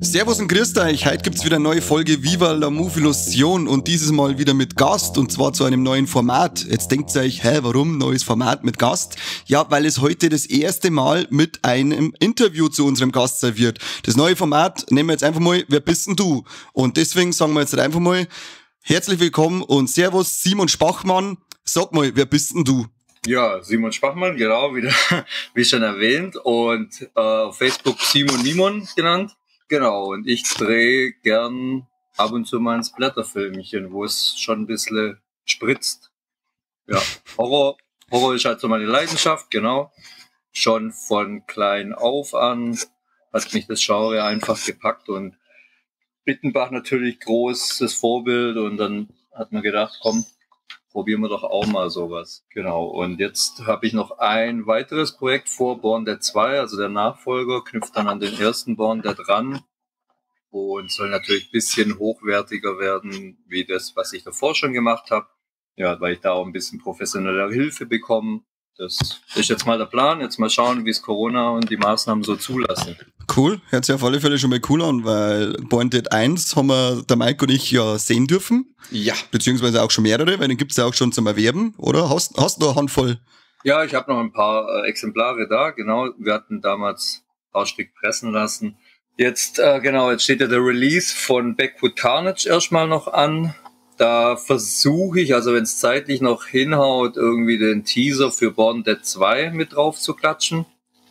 Servus und grüßt euch, heute gibt's wieder eine neue Folge Viva la Movilusion und dieses Mal wieder mit Gast und zwar zu einem neuen Format. Jetzt denkt ihr euch, hä, warum neues Format mit Gast? Ja, weil es heute das erste Mal mit einem Interview zu unserem Gast sein wird. Das neue Format nehmen wir jetzt einfach mal, wer bist denn du? Und deswegen sagen wir jetzt einfach mal, herzlich willkommen und Servus Simon Spachmann. Sag mal, wer bist denn du? Ja, Simon Spachmann, genau, wie schon erwähnt und auf Facebook Simon Nimon genannt. Genau, und ich drehe gern ab und zu mal ein Splatterfilmchen, wo es schon ein bisschen spritzt. Ja, Horror ist halt so meine Leidenschaft, genau. Schon von klein auf an hat mich das Genre einfach gepackt und Bittenbach natürlich großes Vorbild und dann hat man gedacht, komm, probieren wir doch auch mal sowas. Genau, und jetzt habe ich noch ein weiteres Projekt vor, Born Dead 2, also der Nachfolger, knüpft dann an den ersten Born Dead ran und soll natürlich ein bisschen hochwertiger werden, wie das, was ich davor schon gemacht habe. Ja, weil ich da auch ein bisschen professionelle Hilfe bekomme. Das ist jetzt mal der Plan. Jetzt mal schauen, wie es Corona und die Maßnahmen so zulassen. Cool, hört sich auf alle Fälle schon mal cool an, weil Born Dead 1 haben wir, der Mike und ich, ja sehen dürfen. Ja. Beziehungsweise auch schon mehrere, weil den gibt's ja auch schon zum Erwerben, oder? Hast du eine Handvoll? Ja, ich habe noch ein paar Exemplare da, genau. Wir hatten damals ein paar Stück pressen lassen. Jetzt, genau, jetzt steht ja der Release von Backwood Carnage erstmal noch an. Da versuche ich, also wenn es zeitlich noch hinhaut, irgendwie den Teaser für Born Dead 2 mit drauf zu klatschen.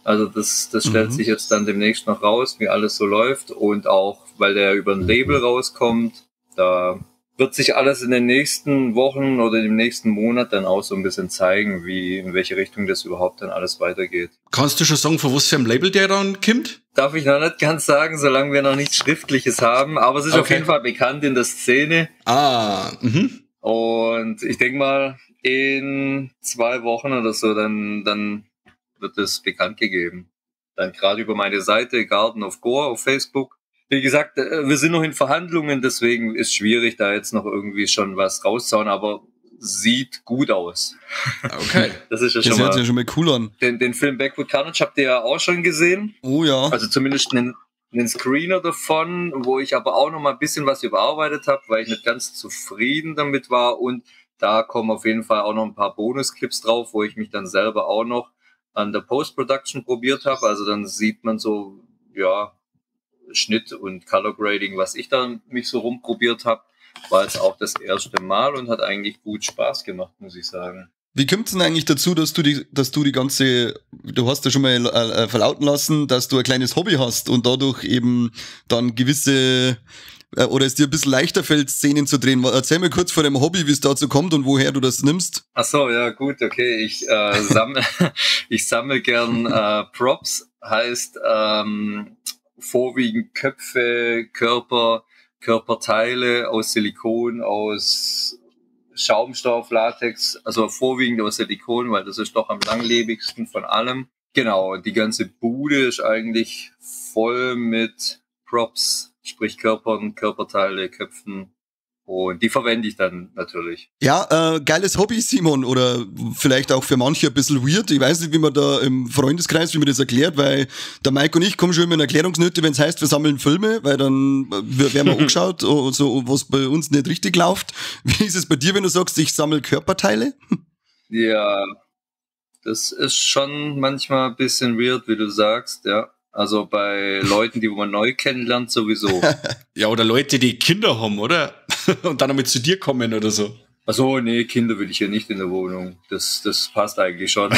Also das stellt sich jetzt dann demnächst noch raus, wie alles so läuft. Und auch, weil der über ein Label rauskommt, da wird sich alles in den nächsten Wochen oder im nächsten Monat dann auch so ein bisschen zeigen, wie, in welche Richtung das überhaupt dann alles weitergeht. Kannst du schon sagen, von was für einem Label der dann kommt? Darf ich noch nicht ganz sagen, solange wir noch nichts Schriftliches haben, aber es ist auf jeden Fall bekannt in der Szene. Ah, mhm. Und ich denke mal, in 2 Wochen oder so, dann wird es bekannt gegeben. Dann gerade über meine Seite Garden of Gore auf Facebook. Wie gesagt, wir sind noch in Verhandlungen, deswegen ist schwierig, da jetzt noch irgendwie schon was rauszuhauen, aber sieht gut aus. Okay. Das ist ja schon, das hört sich ja schon mal cool an. Den Film Backwood Carnage habt ihr ja auch schon gesehen. Oh ja. Also zumindest einen Screener davon, wo ich aber auch noch mal ein bisschen was überarbeitet habe, weil ich nicht ganz zufrieden damit war. Und da kommen auf jeden Fall auch noch ein paar Bonusclips drauf, wo ich mich dann selber auch noch an der Post-Production probiert habe. Also dann sieht man so, ja, Schnitt und Color Grading, was ich da mich so rumprobiert habe, war jetzt auch das erste Mal und hat eigentlich gut Spaß gemacht, muss ich sagen. Wie kommt es denn eigentlich dazu, dass du die ganze, du hast ja schon mal verlauten lassen, dass du ein kleines Hobby hast und dadurch eben dann gewisse, oder es dir ein bisschen leichter fällt, Szenen zu drehen. Erzähl mir kurz von dem Hobby, wie es dazu kommt und woher du das nimmst. Ach so, ja gut, okay. Ich sammle ich sammle gern Props, heißt vorwiegend Köpfe, Körper, Körperteile aus Silikon, aus Schaumstoff, Latex, also vorwiegend aus Silikon, weil das ist doch am langlebigsten von allem. Genau, die ganze Bude ist eigentlich voll mit Props, sprich Körpern, Körperteile, Köpfen. Und die verwende ich dann natürlich. Ja, geiles Hobby, Simon, oder vielleicht auch für manche ein bisschen weird. Ich weiß nicht, wie man da im Freundeskreis, wie man das erklärt, weil der Mike und ich kommen schon immer in Erklärungsnöte, wenn es heißt, wir sammeln Filme, weil dann werden wir angeschaut, so, was bei uns nicht richtig läuft. Wie ist es bei dir, wenn du sagst, ich sammle Körperteile? Ja, das ist schon manchmal ein bisschen weird, wie du sagst, ja. Also bei Leuten, die man neu kennenlernt, sowieso. Ja, oder Leute, die Kinder haben, oder? Und dann damit zu dir kommen oder so. Ach so, nee, Kinder will ich hier nicht in der Wohnung. Das passt eigentlich schon.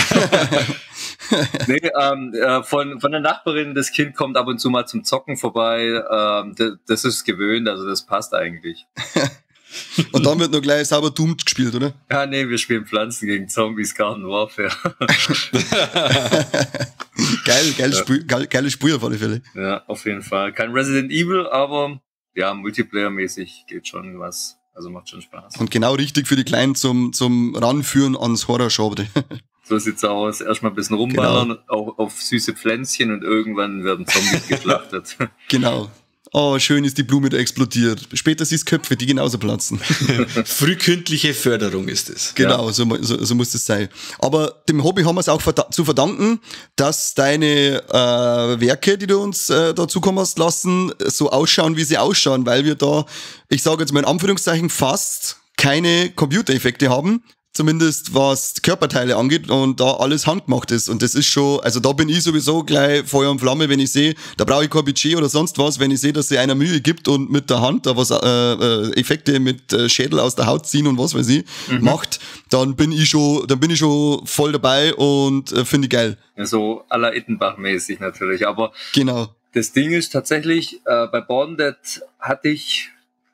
Nee, von der Nachbarin, das Kind kommt ab und zu mal zum Zocken vorbei. Das ist gewöhnt, also das passt eigentlich. Und dann wird noch gleich sauber Doomed gespielt, oder? Ja, nee, wir spielen Pflanzen gegen Zombies, Garden Warfare. Geil, geile Spiel auf alle Fälle. Ja, auf jeden Fall. Kein Resident Evil, aber ja, Multiplayer-mäßig geht schon was. Also macht schon Spaß. Und genau richtig für die Kleinen zum Ranführen ans Horror-Genre. So sieht's aus. Erstmal ein bisschen rumballern, genau. Auch auf süße Pflänzchen und irgendwann werden Zombies geschlachtet. Genau. Oh, schön ist die Blume da explodiert. Später siehst Köpfe, die genauso platzen. Frühkindliche Förderung ist es. Genau, ja. So muss es sein. Aber dem Hobby haben wir es auch zu verdanken, dass deine Werke, die du uns da zukommen hast lassen, so ausschauen, wie sie ausschauen, weil wir da, ich sage jetzt mal in Anführungszeichen, fast keine Computereffekte haben. Zumindest was Körperteile angeht und da alles handgemacht ist. Und das ist schon, also da bin ich sowieso gleich Feuer und Flamme, wenn ich sehe, da brauche ich kein Budget oder sonst was, wenn ich sehe, dass sich einer Mühe gibt und mit der Hand da was Effekte mit Schädel aus der Haut ziehen und was weiß ich, macht, dann bin ich schon voll dabei und finde ich geil. So à la Ittenbach-mäßig natürlich, aber genau. Das Ding ist tatsächlich, bei Born Dead hatte ich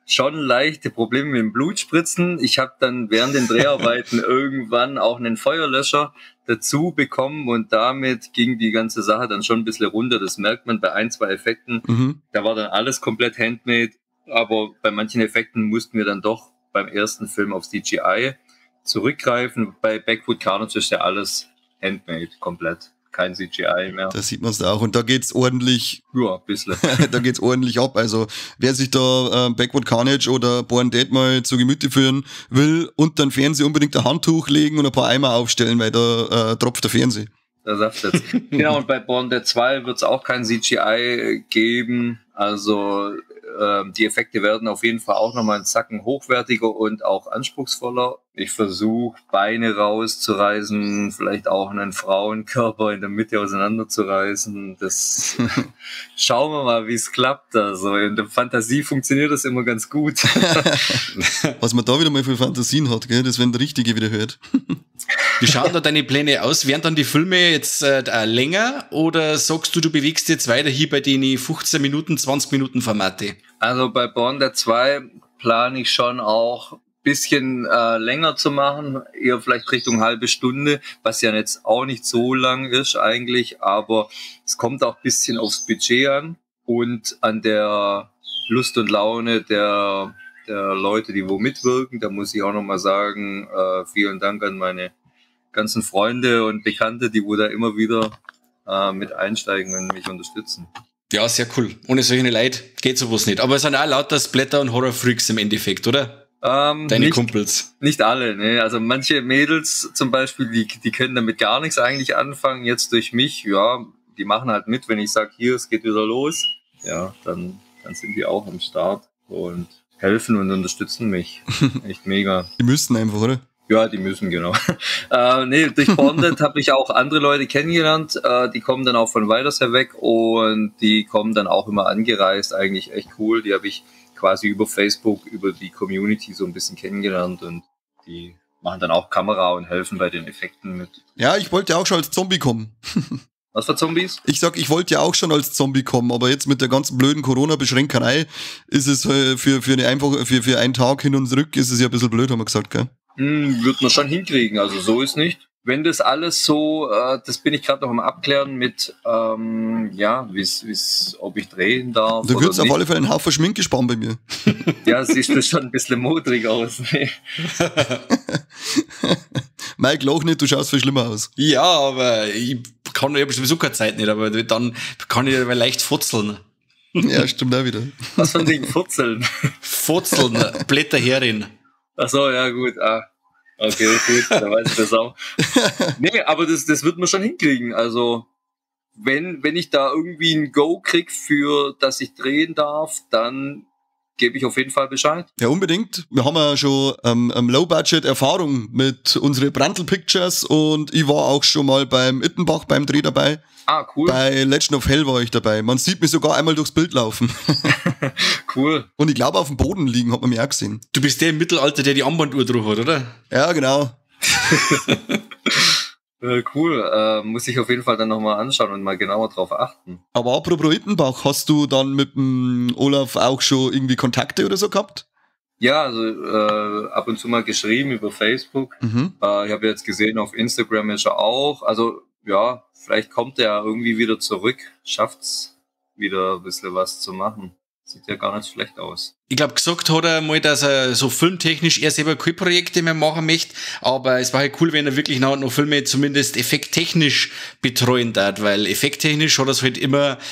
schon leichte Probleme mit dem Blutspritzen. Ich habe dann während den Dreharbeiten irgendwann auch einen Feuerlöscher dazu bekommen und damit ging die ganze Sache dann schon ein bisschen runter. Das merkt man bei ein, zwei Effekten. Mhm. Da war dann alles komplett handmade, aber bei manchen Effekten mussten wir dann doch beim ersten Film auf CGI zurückgreifen. Bei Backwood Carnage ist ja alles handmade, komplett. Kein CGI mehr. Da sieht man es auch. Und da geht's ordentlich. Ja, ein bisschen. Da geht's ordentlich ab. Also, wer sich da Backwood Carnage oder Born Dead mal zu Gemüte führen will, und dann Fernseher unbedingt ein Handtuch legen und ein paar Eimer aufstellen, weil da tropft der Fernseher. Da saftet's. Genau, und bei Born Dead 2 wird's auch kein CGI geben. Also, die Effekte werden auf jeden Fall auch nochmal einen Zacken hochwertiger und auch anspruchsvoller. Ich versuche, Beine rauszureißen, vielleicht auch einen Frauenkörper in der Mitte auseinanderzureißen. Das schauen wir mal, wie es klappt. Also in der Fantasie funktioniert das immer ganz gut. Was man da wieder mal für Fantasien hat, gell? Das, wenn der Richtige wieder hört. Wie schauen da deine Pläne aus? Werden dann die Filme jetzt länger oder sagst du, du bewegst jetzt weiter hier bei den 15 Minuten, 20 Minuten Formate? Also bei Born Dead 2 plane ich schon auch bisschen länger zu machen, eher vielleicht Richtung halbe Stunde, was ja jetzt auch nicht so lang ist eigentlich, aber es kommt auch bisschen aufs Budget an und an der Lust und Laune der Leute, die wo mitwirken. Da muss ich auch nochmal sagen, vielen Dank an meine ganzen Freunde und Bekannte, die wo da immer wieder mit einsteigen und mich unterstützen. Ja, sehr cool. Ohne solche Leute geht sowas nicht. Aber es sind auch lauter Splatter- und Horror-Freaks im Endeffekt, oder? Deine Kumpels? Nicht alle, ne. Also manche Mädels zum Beispiel, die können damit gar nichts eigentlich anfangen. Jetzt durch mich, ja, die machen halt mit, wenn ich sage, hier, es geht wieder los. Ja, dann sind die auch am Start und helfen und unterstützen mich. Echt mega. Die müssen einfach, oder? Ja, die müssen, genau. Nee, durch Born Dead habe ich auch andere Leute kennengelernt. Die kommen dann auch von weiters her weg und die kommen dann auch immer angereist. Eigentlich echt cool. Die habe ich quasi über Facebook, über die Community so ein bisschen kennengelernt und die machen dann auch Kamera und helfen bei den Effekten mit. Ja, ich wollte ja auch schon als Zombie kommen. Was für Zombies? Ich sag, ich wollte ja auch schon als Zombie kommen, aber jetzt mit der ganzen blöden Corona-Beschränkerei ist es für einen Tag hin und zurück ist es ja ein bisschen blöd, haben wir gesagt, gell? Wird man schon hinkriegen, also so ist nicht. Wenn das alles so, das bin ich gerade noch am Abklären mit, ja, wie's, ob ich drehen darf. Du würdest auf alle Fälle einen Haufen Schminke sparen bei mir. Ja, siehst du schon ein bisschen modrig aus. Nee. Mike, lach nicht, du schaust viel schlimmer aus. Ja, aber ich habe sowieso keine Zeit nicht, aber dann kann ich leicht futzeln. Ja, stimmt auch wieder. Was für ein Ding, futzeln? Futzeln, Blätter herin. Ach so, ja, gut, ah. Okay, gut, dann weiß ich das auch. Nee, aber das wird man schon hinkriegen. Also, wenn ich da irgendwie ein Go krieg für, dass ich drehen darf, dann gebe ich auf jeden Fall Bescheid. Ja, unbedingt. Wir haben ja schon Low-Budget-Erfahrung mit unseren Brandl Pictures und ich war auch schon mal beim Ittenbach beim Dreh dabei. Ah, cool. Bei Legend of Hell war ich dabei. Man sieht mich sogar einmal durchs Bild laufen. Cool. Und ich glaube, auf dem Boden liegen hat man mich auch gesehen. Du bist der im Mittelalter, der die Armbanduhr drauf hat, oder? Ja, genau. Cool. Muss ich auf jeden Fall dann nochmal anschauen und mal genauer drauf achten. Aber apropos Ittenbach, hast du dann mit dem Olaf auch schon irgendwie Kontakte oder so gehabt? Ja, also ab und zu mal geschrieben über Facebook. Mhm. Ich habe jetzt gesehen, auf Instagram ist er auch. Also ja, vielleicht kommt er irgendwie wieder zurück, schafft's wieder ein bisschen was zu machen. Sieht ja gar nicht schlecht aus. Ich glaube, gesagt hat er mal, dass er so filmtechnisch er selber keine Projekte mehr machen möchte, aber es war halt cool, wenn er wirklich noch Filme zumindest effekttechnisch betreuen darf, weil effekttechnisch hat er es halt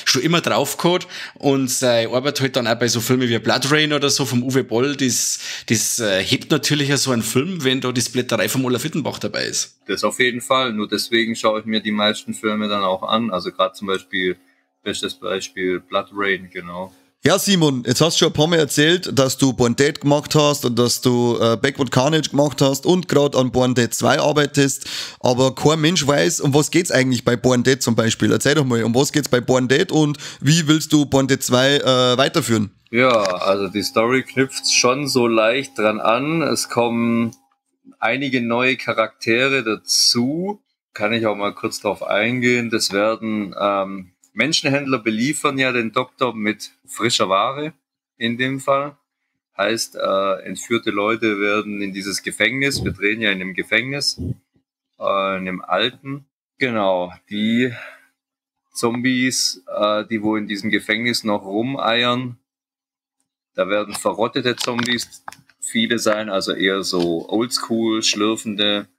schon immer drauf gehabt und seine Arbeit halt dann auch bei so Filmen wie BloodRayne oder so vom Uwe Boll, das hebt natürlich auch so einen Film, wenn da die Splatterei vom Olaf Ittenbach dabei ist. Das auf jeden Fall, nur deswegen schaue ich mir die meisten Filme dann auch an, also gerade zum Beispiel, bestes Beispiel BloodRayne, genau. Ja, Simon, jetzt hast du schon ein paar Mal erzählt, dass du Born Dead gemacht hast und dass du Backward Carnage gemacht hast und gerade an Born Dead 2 arbeitest, aber kein Mensch weiß, um was geht's eigentlich bei Born Dead zum Beispiel. Erzähl doch mal, um was geht's bei Born Dead und wie willst du Born Dead 2 weiterführen? Ja, also die Story knüpft schon so leicht dran an. Es kommen einige neue Charaktere dazu. Kann ich auch mal kurz drauf eingehen. Das werden Menschenhändler beliefern ja den Doktor mit frischer Ware in dem Fall. Heißt, entführte Leute werden in dieses Gefängnis, wir drehen ja in einem Gefängnis, in einem alten. Genau, die Zombies, die wo in diesem Gefängnis noch rumeiern, da werden verrottete Zombies viele sein, also eher so oldschool, schlürfende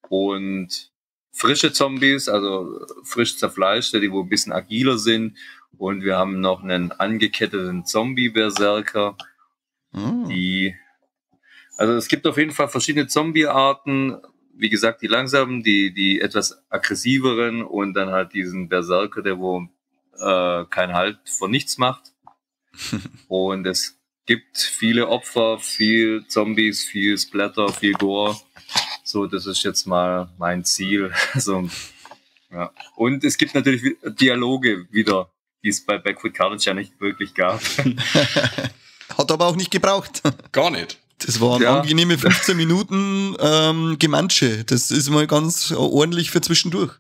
und frische Zombies, also frisch zerfleischte, die wo ein bisschen agiler sind. Und wir haben noch einen angeketteten Zombie-Berserker. Also es gibt auf jeden Fall verschiedene Zombie-Arten. Wie gesagt, die langsamen, die etwas aggressiveren und dann halt diesen Berserker, der wo keinen Halt vor nichts macht. Und es gibt viele Opfer, viel Zombies, viel Splatter, viel Gore. So, das ist jetzt mal mein Ziel. Also, ja. Und es gibt natürlich Dialoge wieder, die es bei Backward Carnage ja nicht wirklich gab. Hat aber auch nicht gebraucht. Gar nicht. Das waren angenehme 15 Minuten Gemansche. Das ist mal ganz ordentlich für zwischendurch.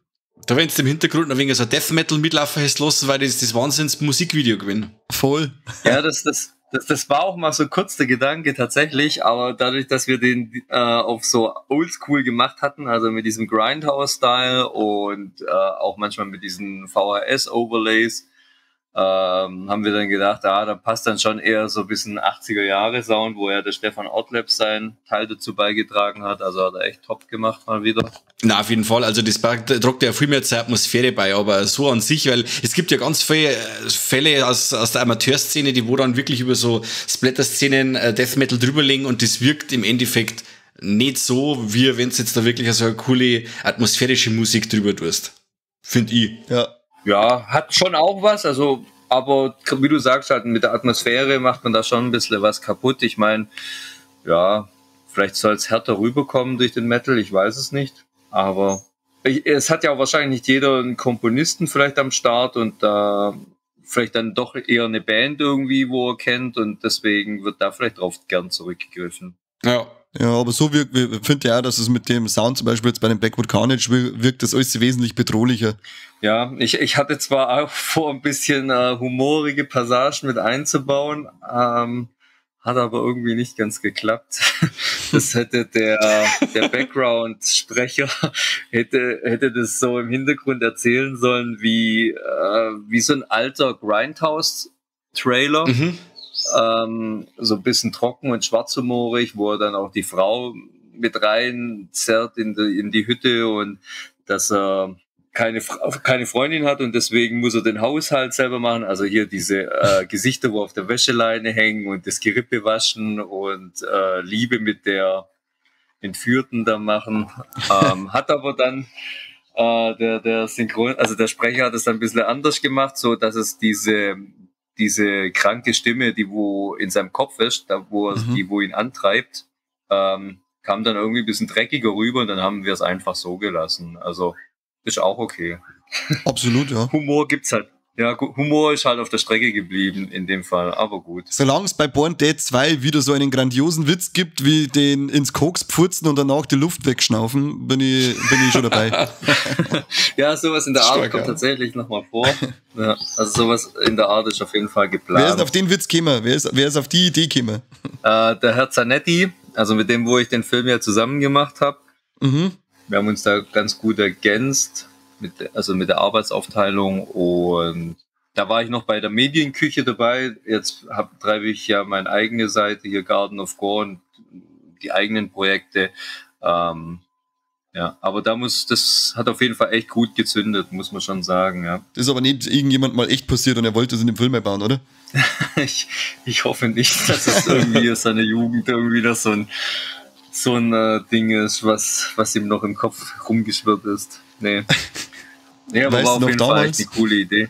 Da wenn du im Hintergrund noch ein wenig so Death Metal mitlaufen hast lassen, weil das Wahnsinns Musikvideo gewesen. Voll. Ja, das war auch mal so kurz der Gedanke tatsächlich, aber dadurch, dass wir den auf so oldschool gemacht hatten, also mit diesem Grindhouse-Style und auch manchmal mit diesen VHS-Overlays, haben wir dann gedacht, da passt dann schon eher so ein bisschen 80er-Jahre-Sound, wo ja der Stefan Ortlepp seinen Teil dazu beigetragen hat. Also hat er echt top gemacht mal wieder. Na, auf jeden Fall. Also das tragt ja viel mehr zur Atmosphäre bei, aber so an sich, weil es gibt ja ganz viele Fälle aus der Amateurszene, die wo dann wirklich über so Splatter-Szenen Death Metal drüberlegen und das wirkt im Endeffekt nicht so, wie wenn du jetzt da wirklich so eine coole atmosphärische Musik drüber tust. Find ich. Ja. Ja, hat schon auch was, also, aber wie du sagst, halt mit der Atmosphäre macht man da schon ein bisschen was kaputt. Ich meine, ja, vielleicht soll es härter rüberkommen durch den Metal, ich weiß es nicht. Aber es hat ja auch wahrscheinlich nicht jeder einen Komponisten vielleicht am Start und da vielleicht dann doch eher eine Band irgendwie, wo er kennt und deswegen wird da vielleicht drauf gern zurückgegriffen. Ja. Ja, aber so wirkt, finde ich auch, dass es mit dem Sound zum Beispiel jetzt bei dem Backward Carnage wirkt das alles wesentlich bedrohlicher. Ja, ich hatte zwar auch vor, ein bisschen humorige Passagen mit einzubauen, hat aber irgendwie nicht ganz geklappt. Das hätte der Background-Sprecher hätte das so im Hintergrund erzählen sollen, wie so ein alter Grindhouse-Trailer. Mhm. So ein bisschen trocken und schwarzhumorig, wo er dann auch die Frau mit reinzerrt in die Hütte und dass er keine Freundin hat und deswegen muss er den Haushalt selber machen. Also hier diese Gesichter, wo auf der Wäscheleine hängen und das Gerippe waschen und Liebe mit der Entführten da machen. Hat aber dann der Synchron, also der Sprecher hat es dann ein bisschen anders gemacht, so dass es diese kranke Stimme, die wo in seinem Kopf ist, da wo die wo ihn antreibt, kam dann irgendwie ein bisschen dreckiger rüber und dann haben wir es einfach so gelassen. Also ist auch okay. Absolut, ja. Humor gibt's halt. Ja, Humor ist halt auf der Strecke geblieben in dem Fall, aber gut. Solange es bei Born Dead 2 wieder so einen grandiosen Witz gibt, wie den ins Koks pfurzen und danach die Luft wegschnaufen, bin ich schon dabei. Ja, sowas in der Art kommt tatsächlich nochmal vor. Ja, also sowas in der Art ist auf jeden Fall geplant. Wer ist auf den Witz gekommen? Wer ist auf die Idee gekommen? Der Herr Zanetti, also mit dem, wo ich den Film ja zusammen gemacht habe. Mhm. Wir haben uns da ganz gut ergänzt. Mit der Arbeitsaufteilung und Da war ich noch bei der Medienküche dabei. Jetzt treibe ich ja meine eigene Seite hier, Garden of Gore, und die eigenen Projekte. Ja, aber das hat auf jeden Fall echt gut gezündet, muss man schon sagen, ja. Das ist aber nicht irgendjemand mal echt passiert und er wollte es in dem Film einbauen, oder? Ich hoffe nicht, dass es irgendwie aus seiner Jugend irgendwie noch so ein Ding ist, was ihm noch im Kopf rumgeschwirrt ist. Nee. Nee, aber Weißt war du auf noch jeden Fall echt damals? eine coole Idee.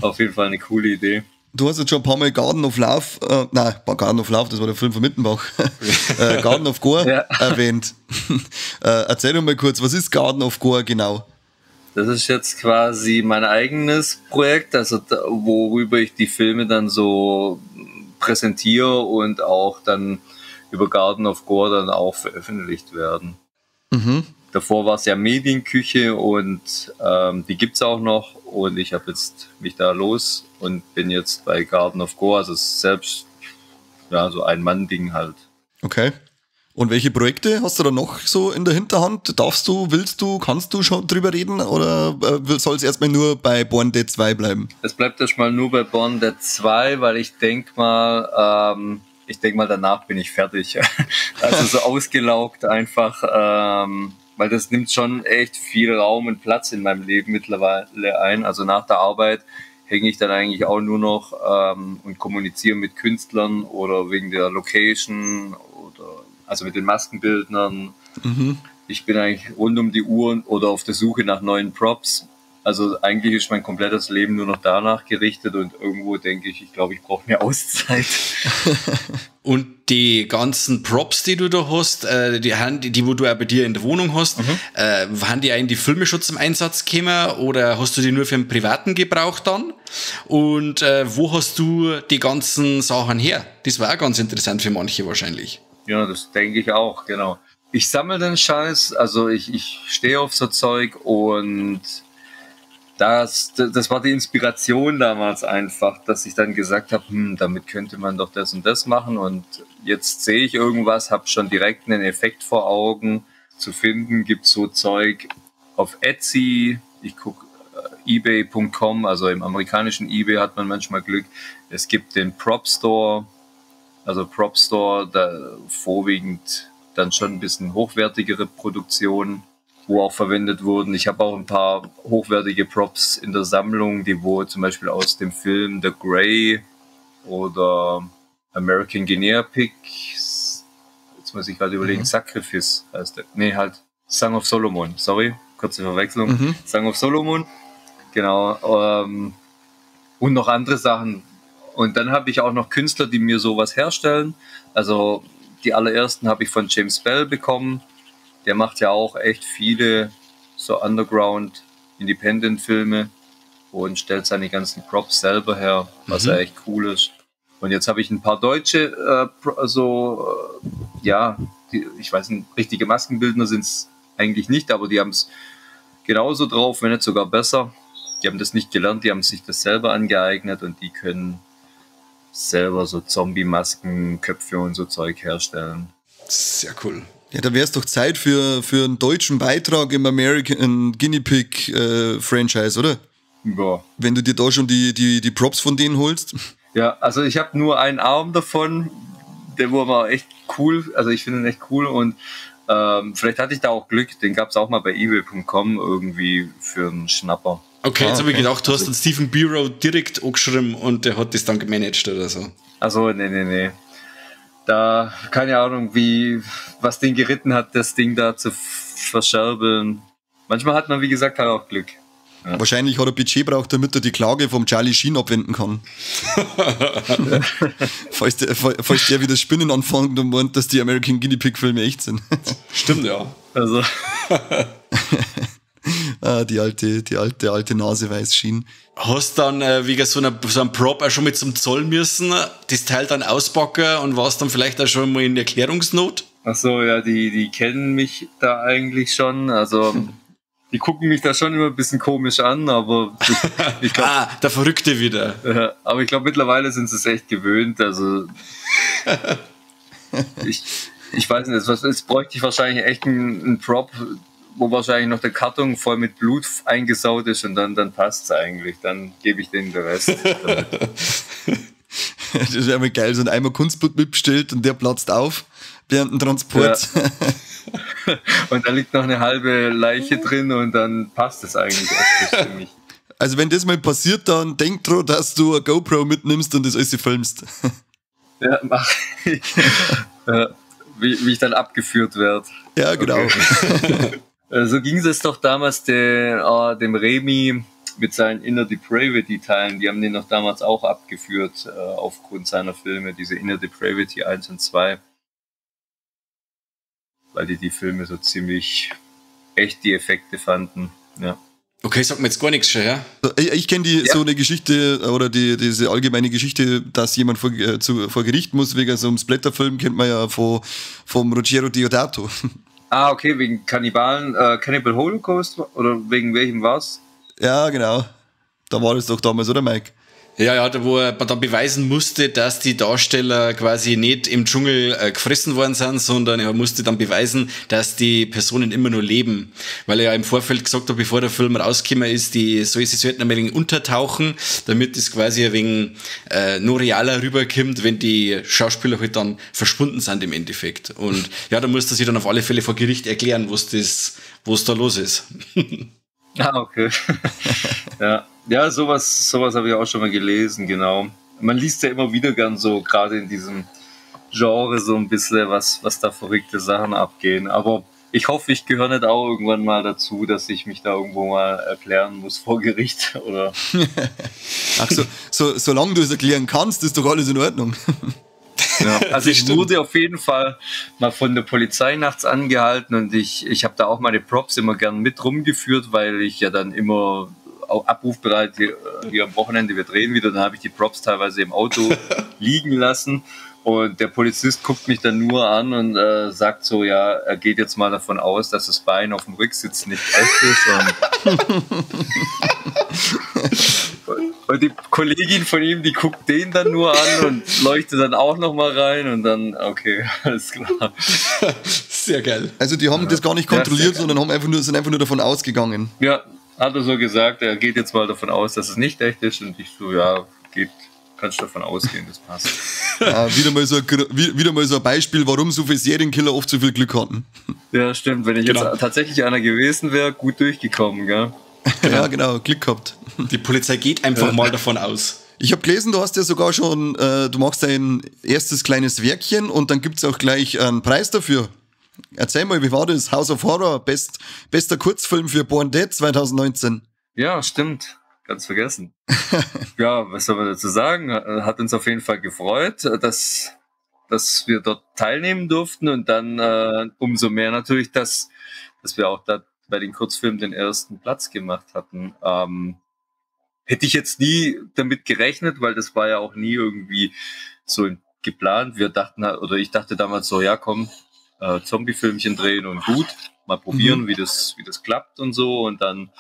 Auf jeden Fall eine coole Idee. Du hast jetzt schon ein paar Mal Garden of Love, nein, Garden of Love, das war der Film von Mittenbach, Garden of Gore erwähnt. Erzähl doch mal kurz, was ist Garden of Gore genau? Das ist jetzt quasi mein eigenes Projekt, also da, worüber ich die Filme dann so präsentiere und auch dann über Garden of Gore dann auch veröffentlicht werden. Davor war es ja Medienküche und die gibt's auch noch und ich habe jetzt mich da los und bin jetzt bei Garden of Gore, also selbst ja, so ein Mann-Ding halt. Okay. Und welche Projekte hast du da noch so in der Hinterhand? Darfst du, willst du, kannst du schon drüber reden oder soll es erstmal nur bei Born Dead 2 bleiben? Es bleibt erstmal nur bei Born Dead 2, weil ich denk mal, danach bin ich fertig. Also so ausgelaugt einfach, weil das nimmt schon echt viel Raum und Platz in meinem Leben mittlerweile ein. Also nach der Arbeit hänge ich dann eigentlich auch nur noch und kommuniziere mit Künstlern oder wegen der Location oder also mit den Maskenbildnern. Ich bin eigentlich rund um die Uhr oder auf der Suche nach neuen Props. Also eigentlich ist mein komplettes Leben nur noch danach gerichtet und irgendwo denke ich, ich glaube, ich brauche eine Auszeit. Und die ganzen Props, die du da hast, die wo du auch bei dir in der Wohnung hast, haben die auch in die Filme schon zum Einsatz gekommen oder hast du die nur für den privaten Gebrauch dann? Und wo hast du die ganzen Sachen her? Das war auch ganz interessant für manche wahrscheinlich. Ja, das denke ich auch, genau. Ich sammle den Scheiß, also ich stehe auf so Zeug und das war die Inspiration damals einfach, dass ich dann gesagt habe, damit könnte man doch das und das machen und jetzt sehe ich irgendwas, habe schon direkt einen Effekt vor Augen. Zu finden gibt so Zeug auf Etsy, ich guck ebay.com, also im amerikanischen eBay hat man manchmal Glück. Es gibt den Prop Store, also Prop Store, da vorwiegend dann schon ein bisschen hochwertigere Produktionen, wo auch verwendet wurden. Ich habe auch ein paar hochwertige Props in der Sammlung, die wo zum Beispiel aus dem Film The Grey oder American Guinea Pig, jetzt muss ich gerade überlegen, Sacrifice heißt der. Nee, halt Song of Solomon, sorry, kurze Verwechslung. Song of Solomon, genau. Und noch andere Sachen. Und dann habe ich auch noch Künstler, die mir sowas herstellen. Also die allerersten habe ich von James Bell bekommen. Der macht ja auch echt viele so Underground Independent-Filme und stellt seine ganzen Props selber her, was ja echt cool ist. Und jetzt habe ich ein paar deutsche, die, ich weiß nicht, richtige Maskenbildner sind's eigentlich nicht, aber die haben's genauso drauf, wenn nicht sogar besser. Die haben das nicht gelernt, die haben sich das selber angeeignet und die können selber so Zombie-Masken, Köpfe und so Zeug herstellen. Sehr cool. Ja, da wär's doch Zeit für einen deutschen Beitrag im American Guinea Pig Franchise, oder? Ja. Wenn du dir da schon die Props von denen holst. Ja, also ich habe nur einen Arm davon, der war aber echt cool, also ich finde ihn echt cool und vielleicht hatte ich da auch Glück, den gab's auch mal bei ebay.com irgendwie für einen Schnapper. Okay, jetzt habe ich gedacht, du hast den Stephen Biro direkt angeschrieben und der hat das dann gemanagt oder so. Also nee. Da, keine Ahnung, was den geritten hat, das Ding da zu verscherbeln. Manchmal hat man, wie gesagt, halt auch Glück. Ja. Wahrscheinlich hat er Budget braucht, damit er die Klage vom Charlie Sheen abwenden kann. falls der wieder Spinnen anfängt und meint, dass die American Guinea Pig Filme echt sind. Stimmt, ja. Also. Die alte Nase weiß Sheen. Hast dann wegen so einem Prop auch schon mit zum Zoll müssen, das Teil dann auspacken und warst dann vielleicht auch schon mal in Erklärungsnot? Ach so, ja, die kennen mich da eigentlich schon, also die gucken mich da schon immer ein bisschen komisch an, aber ich glaub, der Verrückte wieder. Ja, aber ich glaube, mittlerweile sind sie es echt gewöhnt, also ich weiß nicht, es bräuchte ich wahrscheinlich echt einen Prop, wo wahrscheinlich noch der Karton voll mit Blut eingesaut ist und dann passt es eigentlich. Dann gebe ich denen den Rest. Das wäre mal geil, so ein Eimer Kunstblut mitbestellt und der platzt auf während dem Transport. Ja. Und da liegt noch eine halbe Leiche drin und dann passt es eigentlich optisch für mich. Also wenn das mal passiert, dann denk dran, dass du eine GoPro mitnimmst und das alles filmst. Ja, mach ich. Ja, wie ich dann abgeführt werde. Ja, genau. Okay. So ging es doch damals dem Remy mit seinen Inner Depravity-Teilen. Die haben den noch damals auch abgeführt, aufgrund seiner Filme, diese Inner Depravity 1 und 2. Weil die Filme so ziemlich echt die Effekte fanden. Ja. Okay, sagt mir jetzt gar nichts schon, ja? Ich kenne die so eine Geschichte oder diese allgemeine Geschichte, dass jemand vor Gericht muss wegen so einem Splatterfilm, kennt man ja vom Ruggero Deodato. Ah, okay, wegen Kannibalen, Cannibal Holocaust oder wegen welchem war's? Ja, genau. Da war das doch damals, oder Mike? Ja, da wo er dann beweisen musste, dass die Darsteller quasi nicht im Dschungel gefressen worden sind, sondern er musste dann beweisen, dass die Personen immer nur leben. Weil er ja im Vorfeld gesagt hat, bevor der Film rausgekommen ist, sie sollten ein wenig untertauchen, damit es quasi ein wenig noch realer rüberkommt, wenn die Schauspieler halt dann verschwunden sind im Endeffekt. Und ja, da musste er sich dann auf alle Fälle vor Gericht erklären, was da los ist. Ah, okay. Ja. Ja, sowas habe ich auch schon mal gelesen, genau. Man liest ja immer wieder gern so, gerade in diesem Genre so ein bisschen, was da verrückte Sachen abgehen. Aber ich hoffe, ich gehöre nicht auch irgendwann mal dazu, dass ich mich da irgendwo mal erklären muss vor Gericht, oder? Ach so, solange du es erklären kannst, ist doch alles in Ordnung. Ja, also ich wurde auf jeden Fall mal von der Polizei nachts angehalten und ich habe da auch meine Props immer gern mit rumgeführt, weil ich ja dann immer auch abrufbereit hier am Wochenende, wir drehen wieder, dann habe ich die Props teilweise im Auto liegen lassen und der Polizist guckt mich dann nur an und sagt so, ja, er geht jetzt mal davon aus, dass das Bein auf dem Rücksitz nicht echt ist. Und die Kollegin von ihm, die guckt den dann nur an und leuchtet dann auch nochmal rein und dann, okay, alles klar. Sehr geil. Also die haben das gar nicht kontrolliert, sondern sind einfach nur davon ausgegangen. Ja, hat er so gesagt, er geht jetzt mal davon aus, dass es nicht echt ist und ich so, ja, geht, kannst du davon ausgehen, das passt. Ja, wieder mal so ein Beispiel, warum so viele Serienkiller oft so viel Glück hatten. Ja, stimmt, wenn ich jetzt tatsächlich einer gewesen wäre, gut durchgekommen, gell? Ja, genau, Glück gehabt. Die Polizei geht einfach mal davon aus. Ich habe gelesen, du hast ja sogar schon, du machst dein erstes kleines Werkchen und dann gibt's auch gleich einen Preis dafür. Erzähl mal, wie war das? House of Horror, bester Kurzfilm für Born Dead 2019. Ja, stimmt. Ganz vergessen. Ja, was soll man dazu sagen? Hat uns auf jeden Fall gefreut, dass wir dort teilnehmen durften und dann umso mehr natürlich, dass wir auch da bei den Kurzfilmen den ersten Platz gemacht hatten. Hätte ich jetzt nie damit gerechnet, weil das war ja auch nie irgendwie so geplant. Wir dachten, oder ich dachte damals so, ja komm, Zombie-Filmchen drehen und gut, mal probieren, wie das klappt und so. Und dann,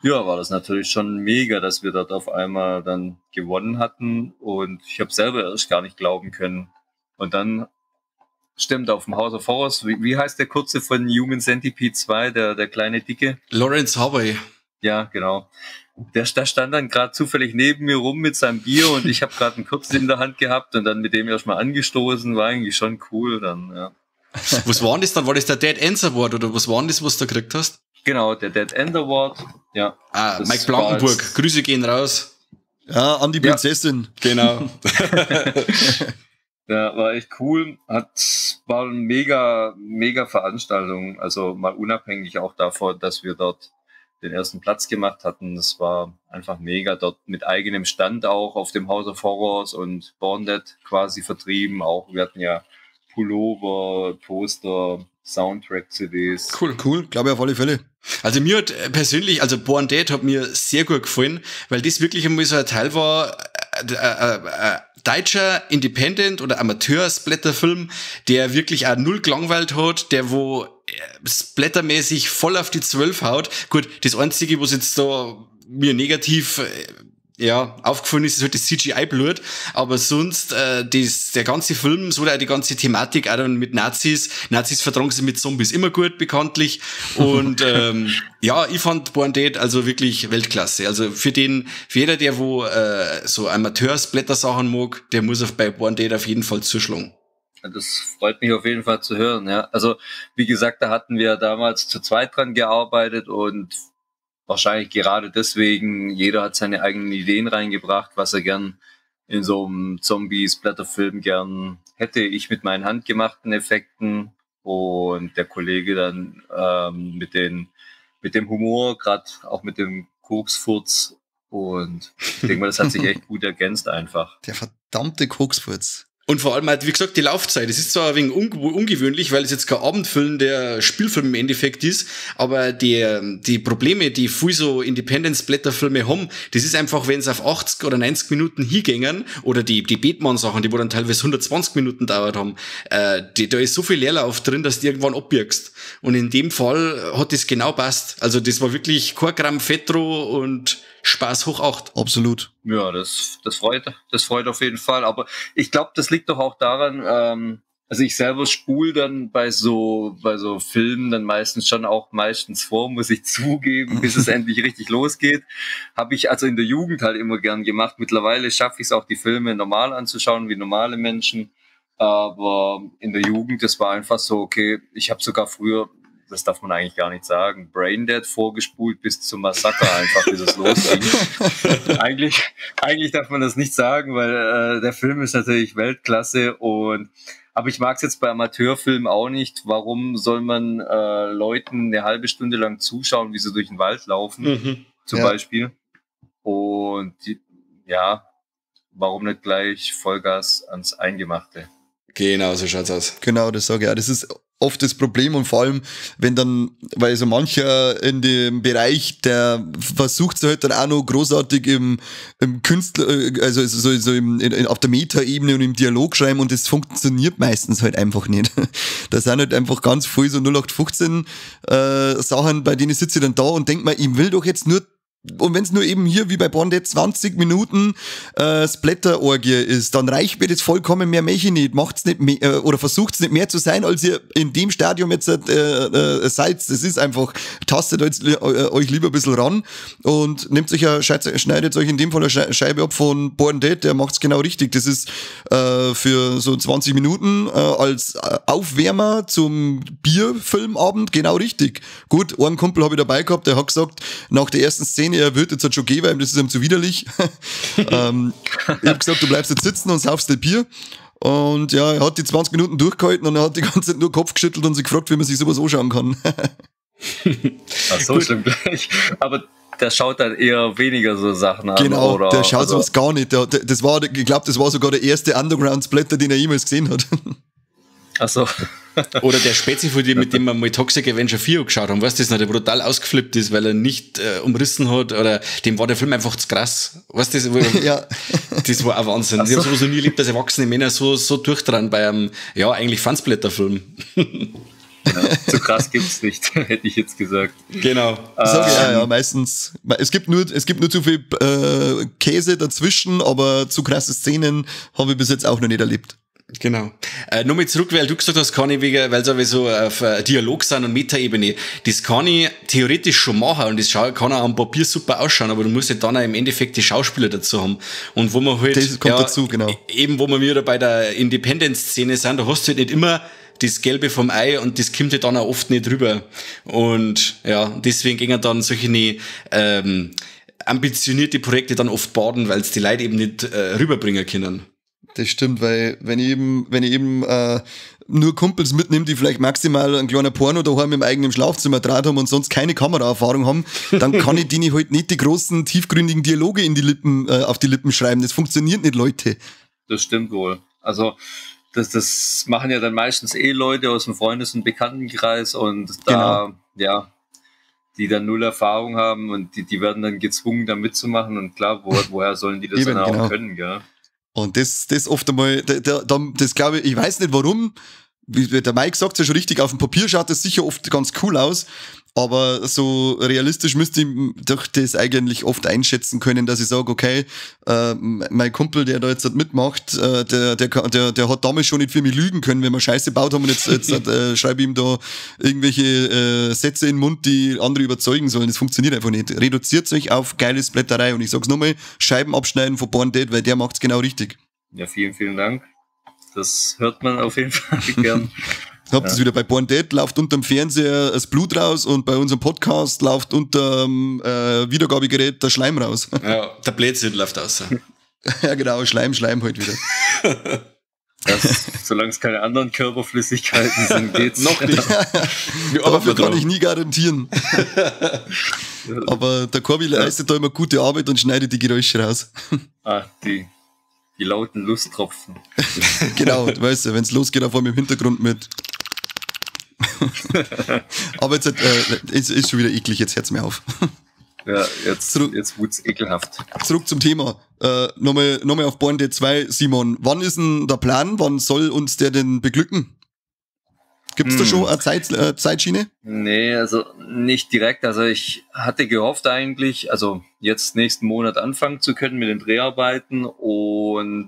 ja, war das natürlich schon mega, dass wir dort auf einmal dann gewonnen hatten. Und ich habe selber erst gar nicht glauben können. Und dann, stimmt, auf dem House of Horrors, wie heißt der Kurze von Human Centipede 2, der kleine Dicke? Lawrence Harvey. Ja, genau. Der stand dann gerade zufällig neben mir rum mit seinem Bier und ich habe gerade einen Kurzen in der Hand gehabt und dann mit dem erstmal angestoßen, war eigentlich schon cool dann, ja. Was war denn das dann? War das der Dead End Award oder was war denn das, was du da gekriegt hast? Genau, der Dead End Award, ja. Ah, Mike Blankenburg, Grüße gehen raus. Ja, an die Prinzessin. Ja, genau. Ja, war echt cool. War eine mega, mega Veranstaltung. Also mal unabhängig auch davon, dass wir dort den ersten Platz gemacht hatten. Das war einfach mega. Dort mit eigenem Stand auch auf dem House of Horrors und Born Dead quasi vertrieben. Auch wir hatten ja Pullover, Poster, Soundtrack-CDs. Cool, glaube ich auf alle Fälle. Also mir hat persönlich, also Born Dead hat mir sehr gut gefallen, weil das wirklich einmal so ein Teil war, deutscher Independent- oder Amateur-Splatterfilm, der wirklich auch null gelangweilt hat, der wo splattermäßig voll auf die 12 haut. Gut, das Einzige, was jetzt da mir negativ Ja, aufgefallen ist es halt das CGI-Blut, aber sonst der ganze Film, so die ganze Thematik auch dann mit Nazis, Nazis vertragen sich mit Zombies immer gut, bekanntlich. Und ja, ich fand Born Dead also wirklich Weltklasse. Also für jeder, der wo so Amateur-Splatter-Sachen mag, der muss bei Born Dead auf jeden Fall zuschlagen. Das freut mich auf jeden Fall zu hören, ja. Also wie gesagt, da hatten wir damals zu zweit dran gearbeitet und wahrscheinlich gerade deswegen, jeder hat seine eigenen Ideen reingebracht, was er gern in so einem Zombie-Splatter-Film gern hätte. Ich mit meinen handgemachten Effekten und der Kollege dann mit dem Humor, gerade auch mit dem Koksfurz. Und ich denke mal, das hat sich echt gut ergänzt einfach. Der verdammte Koksfurz. Und vor allem halt, wie gesagt, die Laufzeit. Es ist zwar ein wenig ungewöhnlich, weil es jetzt kein Abendfilm der Spielfilm im Endeffekt ist, aber die Probleme, die viel so Independence-Blätterfilme haben, das ist einfach, wenn es auf 80 oder 90 Minuten hingängen, oder die Bethmann-Sachen, die wo dann teilweise 120 Minuten dauert haben, da ist so viel Leerlauf drin, dass du irgendwann abbiegst. Und in dem Fall hat das genau passt. Also das war wirklich kein Gramm Fettro und Spaß hoch 8. Absolut. Ja, das freut auf jeden Fall. Aber ich glaube, das liegt doch auch daran, also ich selber spule dann bei so Filmen dann meistens schon auch vor, muss ich zugeben, bis es endlich richtig losgeht. Habe ich also in der Jugend halt immer gern gemacht. Mittlerweile schaffe ich es auch, die Filme normal anzuschauen, wie normale Menschen. Aber in der Jugend, das war einfach so, okay, ich habe sogar früher, das darf man eigentlich gar nicht sagen, Braindead vorgespult bis zum Massaker einfach, bis es losging. Eigentlich darf man das nicht sagen, weil der Film ist natürlich Weltklasse aber ich mag es jetzt bei Amateurfilmen auch nicht. Warum soll man Leuten eine halbe Stunde lang zuschauen, wie sie durch den Wald laufen, zum Beispiel? Und warum nicht gleich Vollgas ans Eingemachte? Genau, so schaut's aus. Genau, das sage ich auch. Das ist oft das Problem und vor allem, wenn dann, weil so mancher in dem Bereich, der versucht sich halt dann auch noch großartig im Künstler, also so auf der Meta-Ebene und im Dialog schreiben und das funktioniert meistens halt einfach nicht. Da sind halt einfach ganz viel so 0815 Sachen, bei denen sitze ich dann da und denk mir, ich will doch jetzt nur, und wenn es nur eben hier wie bei Born Dead 20 Minuten Splatter-Orgie ist, dann reicht mir das vollkommen, mehr möchte ich nicht. Macht's nicht mehr, oder versucht's nicht mehr zu sein, als ihr in dem Stadium jetzt seid. Das ist einfach, tastet euch lieber ein bisschen ran und nehmt euch schneidet euch in dem Fall eine Scheibe ab von Born Dead, der macht's genau richtig. Das ist für so 20 Minuten als Aufwärmer zum Bierfilmabend genau richtig. Gut, einen Kumpel habe ich dabei gehabt, der hat gesagt, nach der ersten Szene, er wird jetzt halt schon gehen, weil ihm das ist ihm zu widerlich. Ich hab gesagt, du bleibst jetzt sitzen und saufst dein Bier. Und ja, er hat die 20 Minuten durchgehalten und er hat die ganze Zeit nur Kopf geschüttelt und sich gefragt, wie man sich sowas anschauen kann. Ach so, schlimm gleich. Aber der schaut dann eher weniger so Sachen an. Genau, oder? Der schaut sowas gar nicht. Das war, ich glaube, das war sogar der erste Underground-Splatter, den er jemals gesehen hat. Ach so. Oder der Spezi, von dem, mit dem wir mal Toxic Avenger 4 geschaut haben, weißt du, das noch, der brutal ausgeflippt ist, weil er nicht umrissen hat, oder dem war der Film einfach zu krass. Weißt du, das, ja. Das war auch Wahnsinn. So. Ich habe sowas noch nie erlebt, dass erwachsene Männer so durchdrehen bei einem, ja, eigentlich Fansblätterfilm. Ja, zu krass gibt's nicht, hätte ich jetzt gesagt. Genau. Sag ich, ja, meistens. Es gibt nur zu viel Käse dazwischen, aber zu krasse Szenen habe ich bis jetzt auch noch nicht erlebt. Genau. Nochmal zurück, weil du gesagt hast, kann ich, weil es so auf Dialog sind und Metaebene, das kann ich theoretisch schon machen und das kann auch am Papier super ausschauen, aber du musst ja dann auch im Endeffekt die Schauspieler dazu haben. Und wo man halt, das kommt dazu, genau. Eben, wo wir wieder bei der Independence-Szene sind, da hast du halt nicht immer das Gelbe vom Ei und das kommt halt dann auch oft nicht rüber. Und ja, deswegen gingen dann solche ambitionierte Projekte dann oft baden, weil es die Leute eben nicht rüberbringen können. Das stimmt, weil wenn ich eben nur Kumpels mitnehme, die vielleicht maximal ein kleiner Porno daheim im eigenen Schlafzimmer draht haben und sonst keine Kameraerfahrung haben, dann kann ich denen halt nicht die großen, tiefgründigen Dialoge in die Lippen, auf die Lippen schreiben. Das funktioniert nicht, Leute. Das stimmt wohl. Also das machen ja dann meistens eh Leute aus dem Freundes- und Bekanntenkreis und da, genau. Ja, die dann null Erfahrung haben und die werden dann gezwungen, da mitzumachen und klar, woher sollen die das eben, dann auch können, gell? Und das oft einmal, das glaube ich, ich weiß nicht warum, Wie der Mike sagt ja schon richtig, auf dem Papier schaut das sicher oft ganz cool aus, aber so realistisch müsste ich doch das eigentlich oft einschätzen können, dass ich sage, okay, mein Kumpel, der da jetzt mitmacht, der hat damals schon nicht für mich lügen können, wenn wir Scheiße gebaut haben und jetzt schreibe ich ihm da irgendwelche Sätze in den Mund, die andere überzeugen sollen. Das funktioniert einfach nicht. Reduziert euch auf geile Splatterei und ich sag's nochmal, Scheiben abschneiden von Born Dead, weil der macht's genau richtig. Ja, vielen, vielen Dank. Das hört man auf jeden Fall gern. Habt ihr es wieder bei Born Dead, läuft unterm Fernseher das Blut raus und bei unserem Podcast läuft unterm Wiedergabegerät der Schleim raus. Ja, der Blödsinn läuft raus. Ja, genau, Schleim halt wieder. Solange es keine anderen Körperflüssigkeiten sind, geht's. Noch nicht. Dafür kann ich nie garantieren. Aber der Corby leistet da immer gute Arbeit und schneidet die Geräusche raus. Ah, die lauten Lusttropfen. Genau, du weißt ja, wenn es losgeht, auf einmal im Hintergrund mit. Aber jetzt ist schon wieder eklig, jetzt hört's mir auf. Ja, jetzt wird's ekelhaft. Zurück zum Thema. Nochmal auf Born Dead 2, Simon. Wann ist denn der Plan? Wann soll uns der denn beglücken? Gibt's da schon eine Zeitschiene? Nee, also nicht direkt. Also ich hatte gehofft eigentlich, also jetzt nächsten Monat anfangen zu können mit den Dreharbeiten und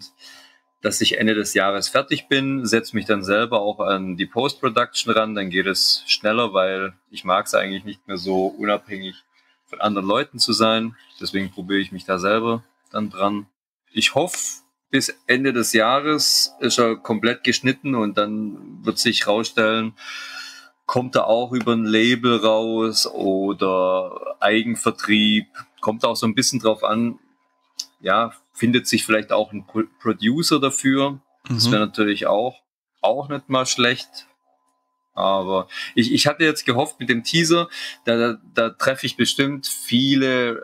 dass ich Ende des Jahres fertig bin, setze mich dann selber auch an die Post-Production ran, dann geht es schneller, weil ich mag es eigentlich nicht mehr so unabhängig von anderen Leuten zu sein. Deswegen probiere ich mich da selber dann dran. Ich hoffe, bis Ende des Jahres ist er komplett geschnitten und dann wird sich rausstellen, kommt er auch über ein Label raus oder Eigenvertrieb, kommt auch so ein bisschen drauf an, ja, findet sich vielleicht auch ein Producer dafür. Das wäre natürlich auch nicht mal schlecht. Aber ich hatte jetzt gehofft mit dem Teaser, da treffe ich bestimmt viele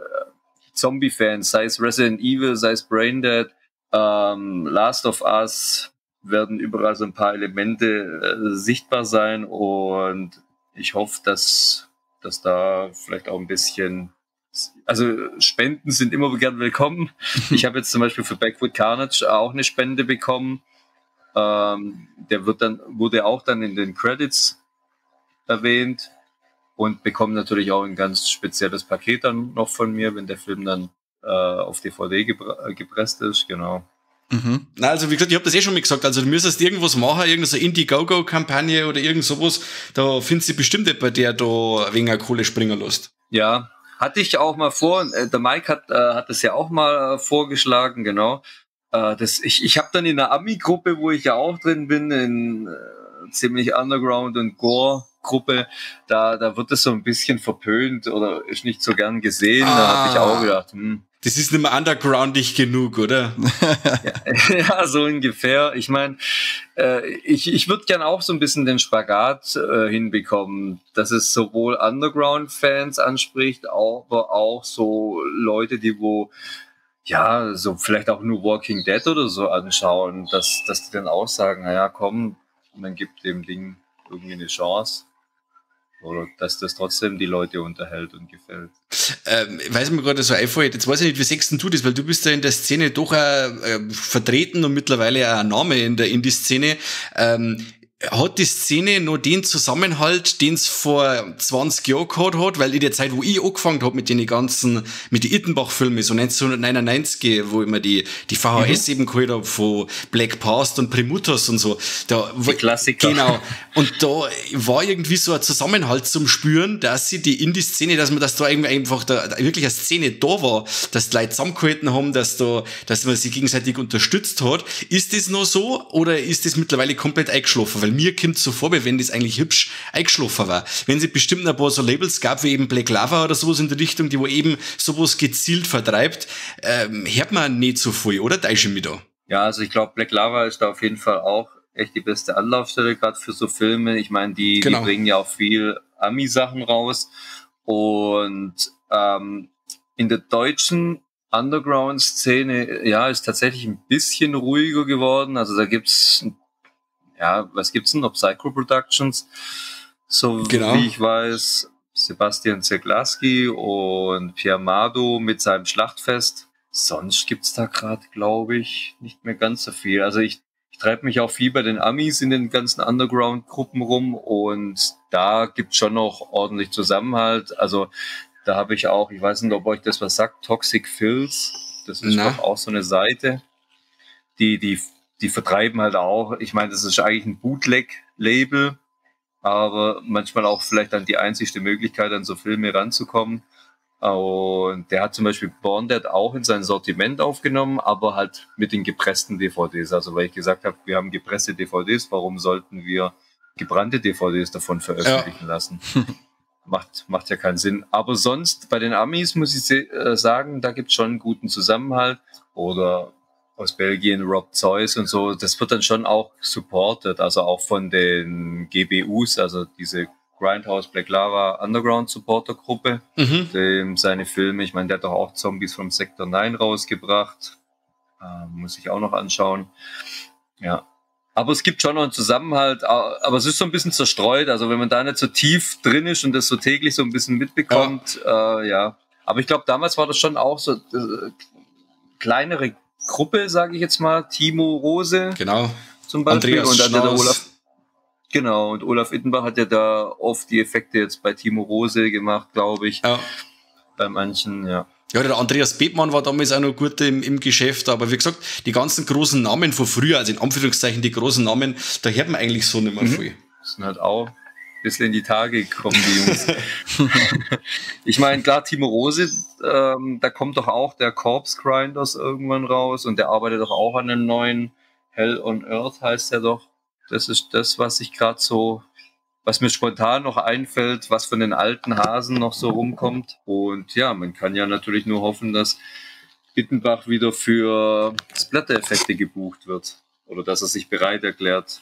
Zombie-Fans, sei es Resident Evil, sei es Braindead, Last of Us, werden überall so ein paar Elemente sichtbar sein und ich hoffe, dass da vielleicht auch ein bisschen, also Spenden sind immer gern willkommen. Ich habe jetzt zum Beispiel für Backwood Carnage auch eine Spende bekommen. Der wurde auch dann in den Credits erwähnt und bekommt natürlich auch ein ganz spezielles Paket dann noch von mir, wenn der Film dann auf DVD gepresst ist, genau. Mhm. Na, also wie gesagt, ich habe das eh schon mal gesagt, also du müsstest irgendwas machen, irgendeine so Indiegogo-Kampagne oder irgend sowas, da findest du bestimmt jemand, der da wegen einer Kohle springen lässt. Ja, hatte ich auch mal vor, der Mike hat das ja auch mal vorgeschlagen, genau. Ich habe dann in der Ami-Gruppe, wo ich ja auch drin bin, in ziemlich Underground- und Gore-Gruppe, da wird das so ein bisschen verpönt oder ist nicht so gern gesehen. Da habe ich auch gedacht, Das ist nicht mehr undergroundig genug, oder? Ja, so ungefähr. Ich meine, ich würde gern auch so ein bisschen den Spagat hinbekommen, dass es sowohl Underground-Fans anspricht, aber auch so Leute, die wo ja, so vielleicht auch nur Walking Dead oder so anschauen, dass die dann auch sagen, naja, komm, man gibt dem Ding irgendwie eine Chance. Oder dass das trotzdem die Leute unterhält und gefällt. Weiß mir gerade so einfällt, jetzt weiß ich nicht, wie sechsten du das, weil du bist ja in der Szene doch vertreten und mittlerweile auch ein Name in der Indie-Szene. Hat die Szene noch den Zusammenhalt, den es vor 20 Jahren gehabt hat? Weil in der Zeit, wo ich angefangen hab mit den ganzen, mit den Ittenbach-Filmen, so 1999, wo ich mir die VHS eben geholt hab von Black Past und Primutos und so. Da, die Klassiker. Genau. Und da war irgendwie so ein Zusammenhalt zum Spüren, dass sie die Indie-Szene, dass man das da irgendwie einfach da wirklich eine Szene da war, dass die Leute zusammengehalten haben, dass man sich gegenseitig unterstützt hat. Ist das noch so oder ist das mittlerweile komplett eingeschlafen? Weil mir kommt so vor, wie wenn das eigentlich hübsch eingeschlafen war. Wenn es bestimmt ein paar so Labels gab, wie eben Black Lava oder sowas in der Richtung, die wo eben sowas gezielt vertreibt, hört man nicht so viel, oder? Täusche ich mich da? Ja, also ich glaube, Black Lava ist da auf jeden Fall auch echt die beste Anlaufstelle, gerade für so Filme. Ich meine, die bringen ja auch viel Ami-Sachen raus. Und in der deutschen Underground-Szene, ja, ist tatsächlich ein bisschen ruhiger geworden. Also da gibt's, ja, was gibt's denn noch? Psycho Productions, so genau. Wie ich weiß, Sebastian Zeglaski und Pierre Mado mit seinem Schlachtfest. Sonst gibt's da gerade, glaube ich, nicht mehr ganz so viel. Also ich Ich treibe mich auch viel bei den Amis in den ganzen Underground-Gruppen rum und da gibt's schon noch ordentlich Zusammenhalt. Also da habe ich auch, ich weiß nicht, ob euch das was sagt, Toxic Fills. Das ist doch auch so eine Seite, die vertreiben halt auch, ich meine, das ist eigentlich ein Bootleg-Label, aber manchmal auch vielleicht dann die einzigste Möglichkeit, an so Filme ranzukommen. Und der hat zum Beispiel Born Dead auch in sein Sortiment aufgenommen, aber halt mit den gepressten DVDs. Also weil ich gesagt habe, wir haben gepresste DVDs, warum sollten wir gebrannte DVDs davon veröffentlichen lassen? Macht ja keinen Sinn. Aber sonst, bei den Amis muss ich sagen, da gibt's schon einen guten Zusammenhalt. Oder aus Belgien, Rob Zeus und so, das wird dann schon auch supported, also auch von den GBUs, also diese Grindhouse Black Lava Underground Supporter Gruppe, dem seine Filme, ich meine, der hat doch auch Zombies from Sector 9 rausgebracht, muss ich auch noch anschauen. Ja. Aber es gibt schon noch einen Zusammenhalt, aber es ist so ein bisschen zerstreut, also wenn man da nicht so tief drin ist und das so täglich so ein bisschen mitbekommt, ja. Aber ich glaube, damals war das schon auch so kleinere Gruppe, sage ich jetzt mal, Timo Rose. Genau. Zum Beispiel. Andreas und dann der Olaf. Genau, und Olaf Ittenbach hat ja da oft die Effekte jetzt bei Timo Rose gemacht, glaube ich. Ja. Bei manchen, ja. Ja, der Andreas Bethmann war damals auch noch gut im Geschäft, aber wie gesagt, die ganzen großen Namen von früher, also in Anführungszeichen die großen Namen, da hört man eigentlich so nicht mehr viel. Das sind halt auch ein bisschen in die Tage gekommen, die Jungs. Ich meine, klar, Timo Rose, da kommt doch auch der Corpse Grinders irgendwann raus und der arbeitet doch auch an einem neuen Hell on Earth, heißt der doch. Das ist das, was ich gerade so, was mir spontan noch einfällt, was von den alten Hasen noch so rumkommt. Und ja, man kann ja natürlich nur hoffen, dass Ittenbach wieder für Splatter-Effekte gebucht wird. Oder dass er sich bereit erklärt,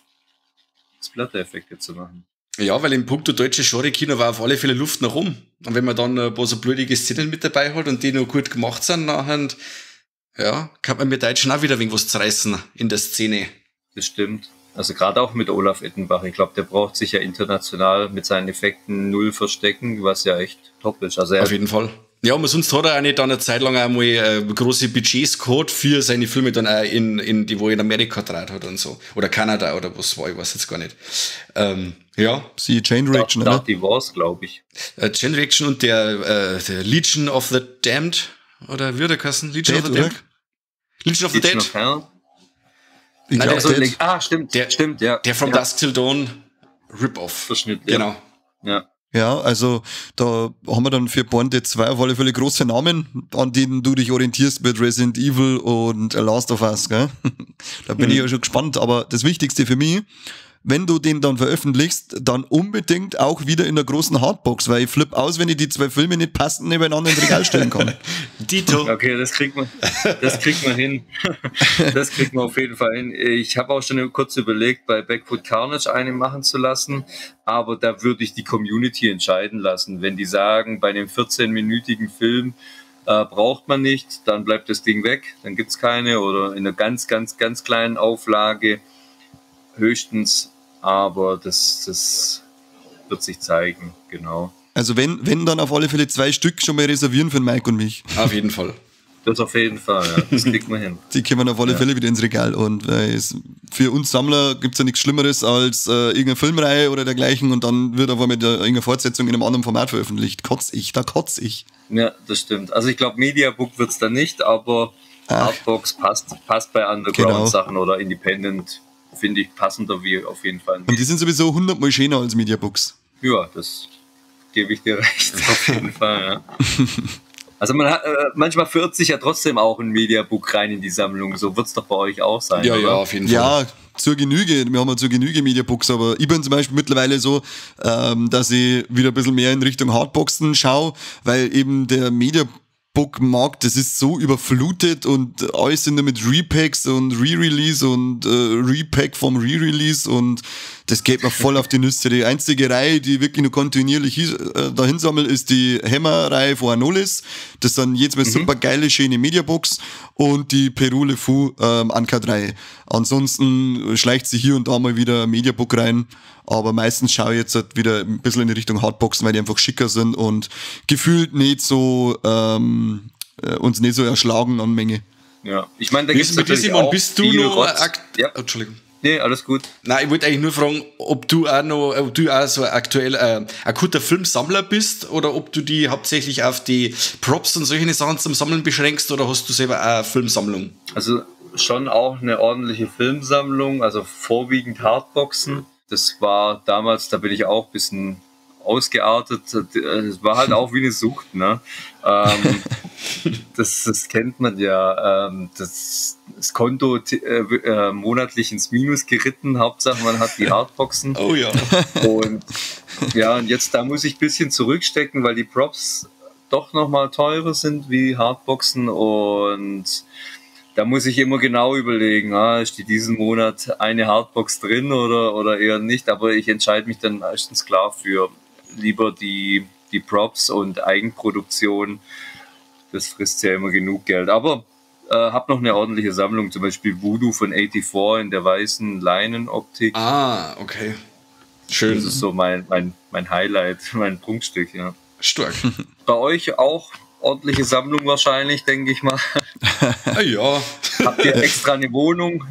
Splatter-Effekte zu machen. Ja, weil im Punkto deutsche Genre-Kino war auf alle Fälle Luft nach oben. Und wenn man dann ein paar so blödige Szenen mit dabei hat und die noch gut gemacht sind, nachher, ja, kann man mit Deutschen auch wieder ein wenig was zerreißen in der Szene. Das stimmt. Also gerade auch mit Olaf Ittenbach. Ich glaube, der braucht sich ja international mit seinen Effekten null verstecken, was ja echt top ist. Also auf jeden Fall. Ja, aber sonst hat er auch nicht dann eine Zeit lang einmal große Budgets gehabt für seine Filme dann auch in die, wo er in Amerika gedreht hat und so. Oder Kanada oder was war, ich weiß jetzt gar nicht. Ja. Sie Chain Reaction, oder? Die war's, glaube ich. Chain Reaction und der Legion of the Damned, oder wie hat der geheißen? Legion of the Damned? Legion of the Dead. Ich Nein, glaub, stimmt, stimmt, ja. Der From Dusk Till Dawn Rip-Off. Verschnitt, ja. Genau. Ja. Ja, also da haben wir dann für Born Dead 2 auf alle Fälle große Namen, an denen du dich orientierst mit Resident Evil und Last of Us, gell? Da bin ich ja schon gespannt, aber das Wichtigste für mich, wenn du den dann veröffentlichst, dann unbedingt auch wieder in der großen Hardbox, weil ich flipp aus, wenn ich die zwei Filme nicht passend nebeneinander ins Regal stellen kann. Dito. Okay, das kriegt man hin. Das kriegt man auf jeden Fall hin. Ich habe auch schon kurz überlegt, bei Backwood Carnage eine machen zu lassen, aber da würde ich die Community entscheiden lassen. Wenn die sagen, bei einem 14-minütigen Film braucht man nicht, dann bleibt das Ding weg, dann gibt's keine oder in einer ganz, ganz, ganz kleinen Auflage höchstens, aber das wird sich zeigen, genau. Also wenn dann auf alle Fälle 2 Stück schon mal reservieren für den Mike und mich. Auf jeden Fall. Das auf jeden Fall, ja. Das kriegt man hin. Die kommen auf alle Fälle wieder ins Regal und für uns Sammler gibt es ja nichts Schlimmeres als irgendeine Filmreihe oder dergleichen und dann wird auf einmal irgendeine Fortsetzung in einem anderen Format veröffentlicht. Da kotz ich. Ja, das stimmt. Also ich glaube, Mediabook wird es dann nicht, aber Hardbox passt bei Underground-Sachen oder Independent. Finde ich passender wie auf jeden Fall. Und die sind sowieso 100-mal schöner als Mediabooks. Ja, das gebe ich dir recht, auf jeden Fall. Ja. Also man hat, manchmal verirrt sich ja trotzdem auch ein Mediabook rein in die Sammlung. So wird es doch bei euch auch sein. Ja, oder? Ja, auf jeden Fall. Ja, zur Genüge. Wir haben ja zur Genüge Mediabooks, aber ich bin zum Beispiel mittlerweile so, dass ich wieder ein bisschen mehr in Richtung Hardboxen schaue, weil eben der Mediabook-Markt, das ist so überflutet und alles sind nur mit Repacks und Re-Release und Repack vom Re-Release und das geht mir voll auf die Nüsse. Die einzige Reihe, die wirklich nur kontinuierlich dahin sammelt, ist die Hammer-Reihe von Anolis. Das sind jedes Mal super geile, schöne Mediabooks und die Peru Le Fou Uncut-Reihe. Ansonsten schleicht sich hier und da mal wieder ein Mediabook rein, aber meistens schaue ich jetzt halt wieder ein bisschen in die Richtung Hardboxen, weil die einfach schicker sind und gefühlt nicht so uns nicht so erschlagen an Menge. Ja, ich meine, da gibt es natürlich auch bist du viel noch Rotz. Ja. Entschuldigung. Nee, alles gut. Nein, ich wollte eigentlich nur fragen, ob du auch noch, ob du auch so aktuell akuter Filmsammler bist oder ob du die hauptsächlich auf die Props und solche Sachen zum Sammeln beschränkst oder hast du selber auch eine Filmsammlung? Also schon auch eine ordentliche Filmsammlung, also vorwiegend Hardboxen. Das war damals, da bin ich auch ein bisschen ausgeartet. Es war halt auch wie eine Sucht, ne? Das kennt man ja. Das Konto monatlich ins Minus geritten. Hauptsache, man hat die Hardboxen. Oh ja. Und ja, und jetzt da muss ich ein bisschen zurückstecken, weil die Props doch nochmal teurer sind wie Hardboxen und da muss ich immer genau überlegen, ist die diesen Monat eine Hardbox drin oder eher nicht. Aber ich entscheide mich dann meistens klar für lieber die Props und Eigenproduktion. Das frisst ja immer genug Geld. Aber hab noch eine ordentliche Sammlung, zum Beispiel Voodoo von 84 in der weißen Leinenoptik. Ah, okay. Schön. Das ist so mein Highlight, mein Prunkstück, ja. Stark. Bei euch auch ordentliche Sammlung wahrscheinlich, denke ich mal. Ah, ja. Habt ihr extra eine Wohnung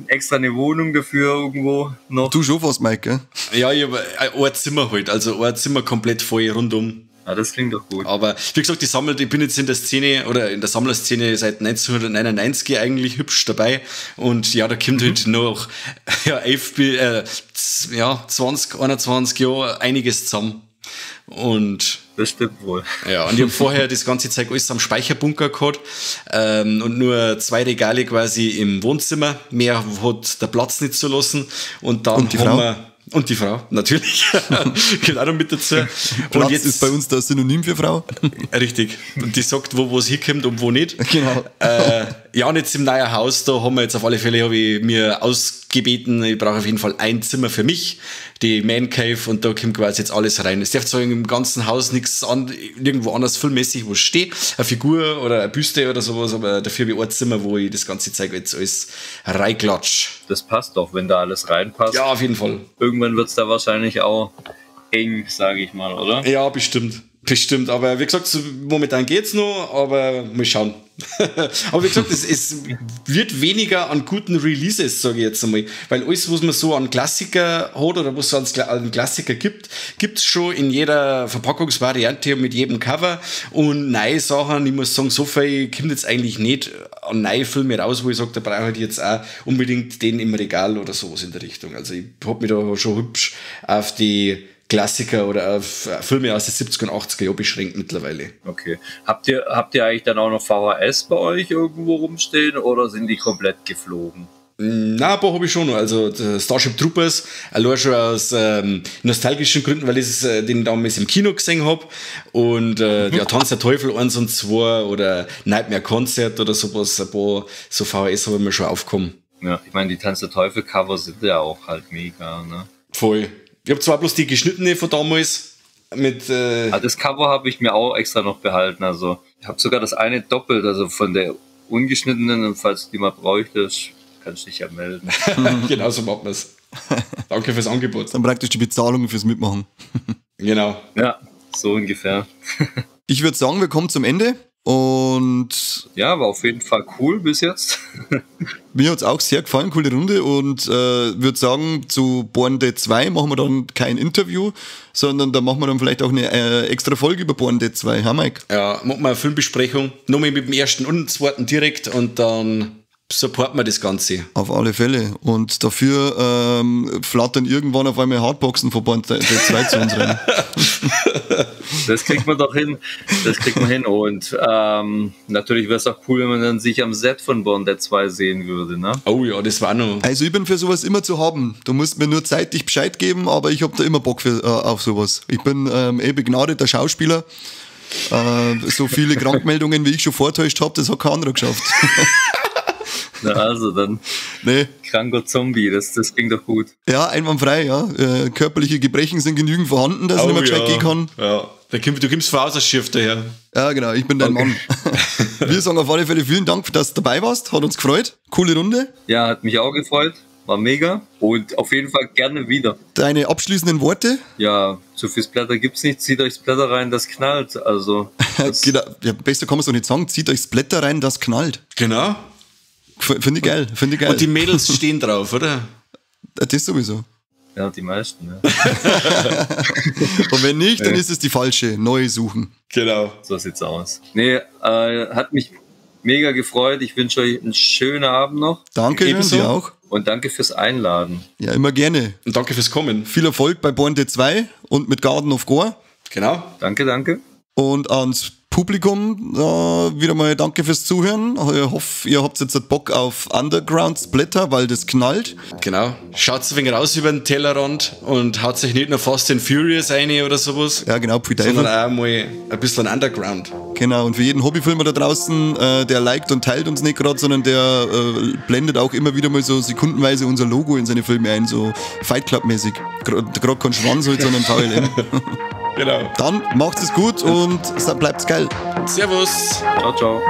dafür irgendwo noch? Du schon fast, Mike, gell? Ja, ich habe ein Zimmer halt, also ein Zimmer komplett voll rundum. Ja, das klingt doch gut. Aber wie gesagt, ich bin jetzt in der Szene oder in der Sammlerszene seit 1999 eigentlich hübsch dabei. Und ja, da kommt halt noch ja, 20, 21 Jahre einiges zusammen. Und das stimmt wohl. Ja, und ich habe vorher das ganze Zeug alles am Speicherbunker gehabt und nur 2 Regale quasi im Wohnzimmer. Mehr hat der Platz nicht zu lassen. Und dann und haben wir. Und die Frau, natürlich. Kommt auch noch mit dazu. Platz und jetzt ist bei uns das Synonym für Frau. Richtig. Und die sagt, wo was hinkommt und wo nicht. Genau. Ja, und jetzt im neuen Haus, da haben wir jetzt auf alle Fälle, habe ich mir ausgebeten, ich brauche auf jeden Fall ein Zimmer für mich, die Man Cave, und da kommt quasi jetzt alles rein. Es darf zwar im ganzen Haus nichts an, irgendwo anders filmmäßig wo steht, eine Figur oder eine Büste oder sowas, aber dafür habe ich ein Zimmer, wo ich das ganze Zeug jetzt alles reinklatsch. Das passt doch, wenn da alles reinpasst. Ja, auf jeden Fall. Irgendwann wird es da wahrscheinlich auch eng, sage ich mal, oder? Ja, bestimmt. Bestimmt, aber wie gesagt, so momentan geht's noch, aber mal schauen. Aber wie gesagt, es wird weniger an guten Releases, sage ich jetzt einmal. Weil alles, was man so an Klassiker hat oder was es an Klassiker gibt, gibt's schon in jeder Verpackungsvariante und mit jedem Cover. Und neue Sachen, ich muss sagen, so viel kommt jetzt eigentlich nicht an neue Filme raus, wo ich sage, da brauche ich jetzt auch unbedingt den im Regal oder sowas in der Richtung. Also ich hab mich da schon hübsch auf die Klassiker oder auf Filme aus den 70er und 80er Jahren beschränkt mittlerweile. Okay. Habt ihr eigentlich dann auch noch VHS bei euch irgendwo rumstehen oder sind die komplett geflogen? Na, ein paar habe ich schon noch. Also Starship Troopers, allein schon aus nostalgischen Gründen, weil ich den damals im Kino gesehen habe. Und ja, Tanz der Teufel 1 und 2 oder Nightmare Concert oder sowas, ein paar so VHS habe ich mir schon aufgekommen. Ja, ich meine, die Tanz der Teufel Cover sind ja auch halt mega, ne? Voll. Ich habe zwar bloß die geschnittene von damals mit. Das Cover habe ich mir auch extra noch behalten. Also ich habe sogar das eine doppelt, also von der ungeschnittenen, und falls du die mal bräuchtest, kannst du dich ja melden. Genau so macht man's. Danke fürs Angebot. Dann praktisch die Bezahlung fürs Mitmachen. Genau. Ja, so ungefähr. Ich würde sagen, wir kommen zum Ende. Und ja, war auf jeden Fall cool bis jetzt. Mir hat's auch sehr gefallen, coole Runde, und würde sagen, zu Born Dead 2 machen wir dann kein Interview, sondern da machen wir dann vielleicht auch eine extra Folge über Born Dead 2, ha Mike? Ja, machen wir eine Filmbesprechung, nochmal mit dem ersten und zweiten direkt und dann supporten wir das Ganze. Auf alle Fälle. Und dafür flattern irgendwann auf einmal Hardboxen von Born Dead 2 zu uns rein. Das kriegt man doch hin. Das kriegt man hin. Und natürlich wäre es auch cool, wenn man dann sich am Set von Born Dead 2 sehen würde, ne? Oh ja, das war noch. Also ich bin für sowas immer zu haben. Du musst mir nur zeitlich Bescheid geben, aber ich habe da immer Bock auf sowas. Ich bin begnadeter Schauspieler. So viele Krankmeldungen, wie ich schon vortäuscht habe, das hat kein anderer geschafft. Na also, dann nee. Kranker Zombie, das klingt doch gut. Ja, einwandfrei, ja. Körperliche Gebrechen sind genügend vorhanden, dass ich nicht mehr gescheit gehen kann. Ja. Du kommst voraus als Schiff daher. Ja, genau, ich bin dein Mann. Wir sagen auf alle Fälle vielen Dank, dass du dabei warst. Hat uns gefreut. Coole Runde. Ja, hat mich auch gefreut. War mega. Und auf jeden Fall gerne wieder. Deine abschließenden Worte? Ja, zu viel Splatter gibt's nicht. Zieht euch Splatter rein, das knallt. Also, das genau. Ja, besser kann man es doch nicht sagen. Zieht euch Splatter rein, das knallt. Genau. Finde ich geil, finde ich geil. Und die Mädels stehen drauf, oder? Das sowieso. Ja, die meisten, ja. Und wenn nicht, dann ist es die falsche. Neue suchen. Genau. So sieht's aus. Nee, hat mich mega gefreut. Ich wünsche euch einen schönen Abend noch. Danke, Ebenso. dir auch. Und danke fürs Einladen. Ja, immer gerne. Und danke fürs Kommen. Viel Erfolg bei Born 2 und mit Garden of Gore. Genau. Danke, danke. Und ans Publikum wieder mal danke fürs Zuhören. Ich hoffe, ihr habt jetzt Bock auf Underground Splatter, weil das knallt. Genau. Schaut ein wenig raus über den Tellerrand und haut sich nicht nur Fast and Furious rein oder sowas. Ja, genau, pfui Teufel. Sondern auch mal ein bisschen Underground. Genau, und für jeden Hobbyfilmer da draußen, der liked und teilt uns nicht gerade, sondern der blendet auch immer wieder mal so sekundenweise unser Logo in seine Filme ein, so Fight Club-mäßig. Gerade kein Schwanz halt, sondern VLM. Genau. Dann macht's es gut und bleibt's geil. Servus. Ciao, ciao.